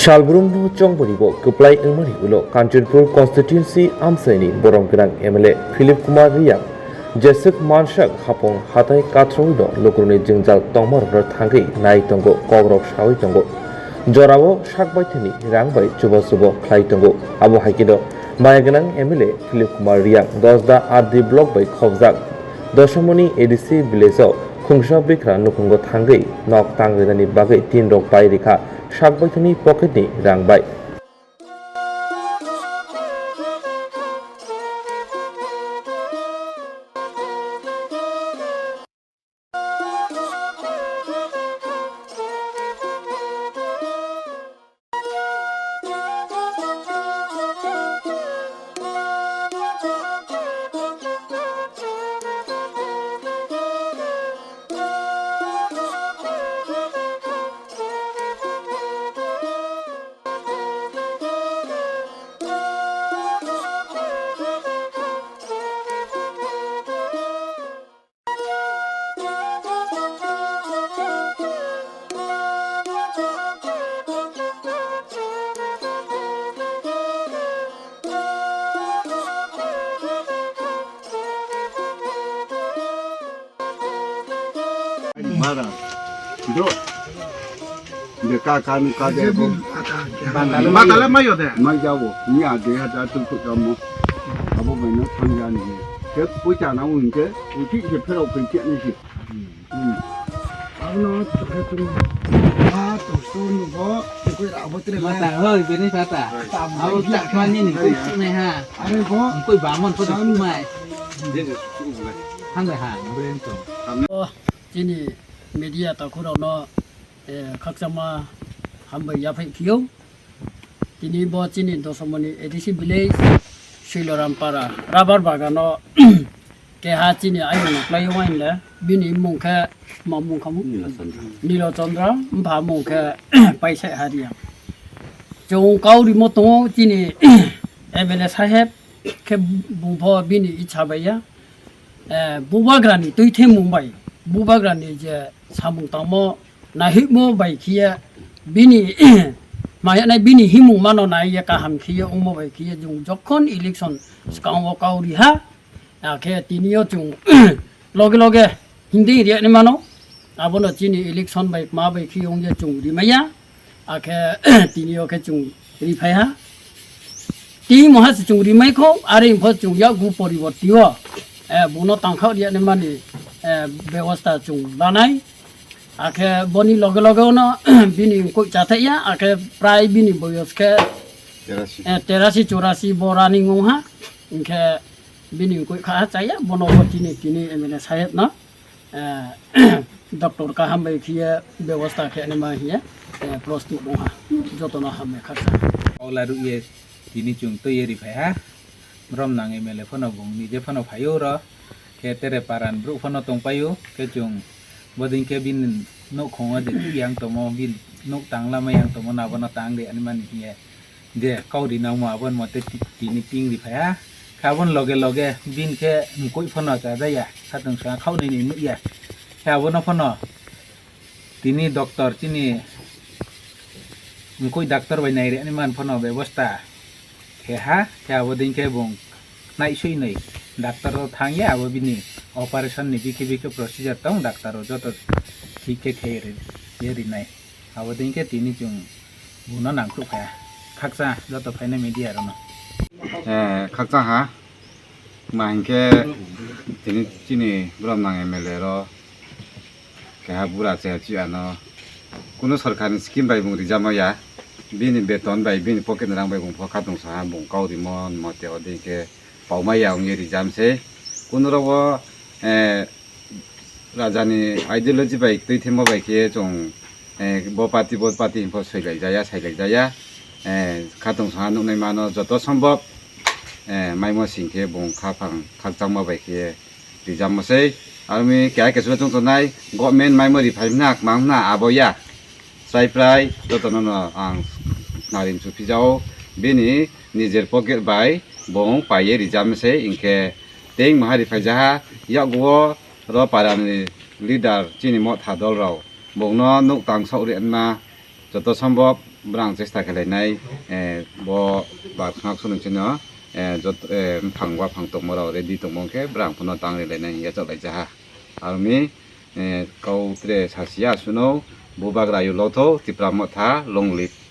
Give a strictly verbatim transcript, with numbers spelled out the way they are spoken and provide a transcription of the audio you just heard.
Salbrumno chongmani bo kwplai wngmani ulo Kanchanpur constituency amchaini borom gwnang M L A Philip Kumar Riyang jeswk mansak hapung hatai kathroino lukurokni jwngjal tongmarokno thangwi nai tongo, kokrok sawi tongo. Jorao sak baithani rang bai chubachubo khlai tongo. Abo hai kheno maya gwnang M L A Philip Kumar Riyang Dosda R D block bai khobjak Dosamoni A D C village-o khungsa bikra nukhungo thangwi nok tang rinani bagwi tin rok bai rikha sak baithani pocket-ni rang bai. Mara. Do. De ka ka ni ka de ko. Batale mayo de. Mai jawo. Ni a de ha da tu ku da mo. Abo bai no thang ya ni. Ke puita na un ke. Uti ke phero ke ke ni si. Hmm. Abono tokhe tong. Ha to sto no bo. Ko abo tre Mata hoi bini pata. Abo tak mani ni koi sunai ha. Are bo. Koi bamon ko sunai. Hang ha bren to. Chini media takhurokno, eh, khakchangma hambai yaphai phiyok. Tini bo chini Dosamoni A D C village, Swilorampara rubber bagano keha chini ayung nuklaio wainle, bini mung khe ma mung khamu? Nilo Chandra. Nilo Chandra, mpha mung khe Paisai Haria. Chwng kau rimo tongo chini M L A saheb, khe bungpho bini icha bai ya. Eh, bubagrani twi themung bai, bubagrani je samung tangmo naihimo bai khiye bini maya nai bini himung mano nai ye kaham khiye ungmo bai khiye jung jokhon election swkango kau riha, akhe tiniyo chwng loge loge hindi riya ni mano. Abono chini election bai ma bai khi ongya chwng rimaya, akhe tini o khe chwng riphai ha. Tini moha se chwng rimai kho, are pho chwng ya gu poriborti o, eh, buno tangkha riya ni mani, eh, bebosta chwng lanai. Akhe boni loge loge ono bini koi chathai ya, akhe prai bini boyos khe, terasi. Eh, terasi chorasi bo running ong ha. Inkhe bini koi kha chaya, bono bo tini tini M L A saheb no. Eh, doctor kaham bai khiye bebosta khe anima hiye, eh, prostut wngha, jotono hambai khaksa. Ola rukye tini chwng twiwi riphai ha, brom nang M L A phano bung nije phano phaio ro, khe tere paran bru phano tongpaio, khe chwng bodin khe bini nukhungo je twi yang tomo, bini nuk tanglamai yang tomo, nabono tang de animani hiye. Je kau ri nangmo aboni mote ti-, tini ting ri phaiha. Khe aboni loge loge bini khe mkoi phano chajaya, khatungsong khaunini nukya. Khe abono phano tini doctor chini mkoi doctor bai nairani man phano bebosta kheha. Khe abo dei khe bung naisui nai doctor o thangya, abo bini operation ni bikhe bikhe procedure tong, doctor o joto thik khe khe ri-, ye rinai. Abo dei khe tini chwng buno nangkuk kha. Khakcha joto phainai media rokno. Eh, khakcha ha. Ma hinkhe tini chini brom nang M L A ro keha bura che chi ano kunu sorkar ni scheme bai bung rijama ya. Bini beton bai, bini pocket ni rang bai bung pho khatung saha, bung kau rimo mote ode khe pauma ya wngwi rijam se. Kunu rogo, eh, Raja ni ideology bai twi themo bai khe chwng, eh, bo party bo party hinpho soilai jaya, sailai jaya. Eh, khatung saha nuknai mano joto sombok, eh, maimo sing khe bung khaphang khakchangma bai khe rijamo sei. Aroni keha kesu chwng tongnai government maimo riphai hwna kwmang hwna abo ya. Chai prai jotono no ang naring chuphi jao. Bini nijer pocket bai bung paiye rijam se, hinkhe tei maha riphai jaha, yakgo ro para ni leader chini motha dol rao bung no nuk tang sok ri anma joto sombok Brang chesta khe lainai, eh, bo ba khnak sunu chino, eh, jot, eh, buphang, buphang tongma rok ready tongma khe brang phano tang ri lainai hingye chok lai jaha. Aroni, eh, kau tre sasia suno, bubagra yu lotho, Tipra Motha, long live.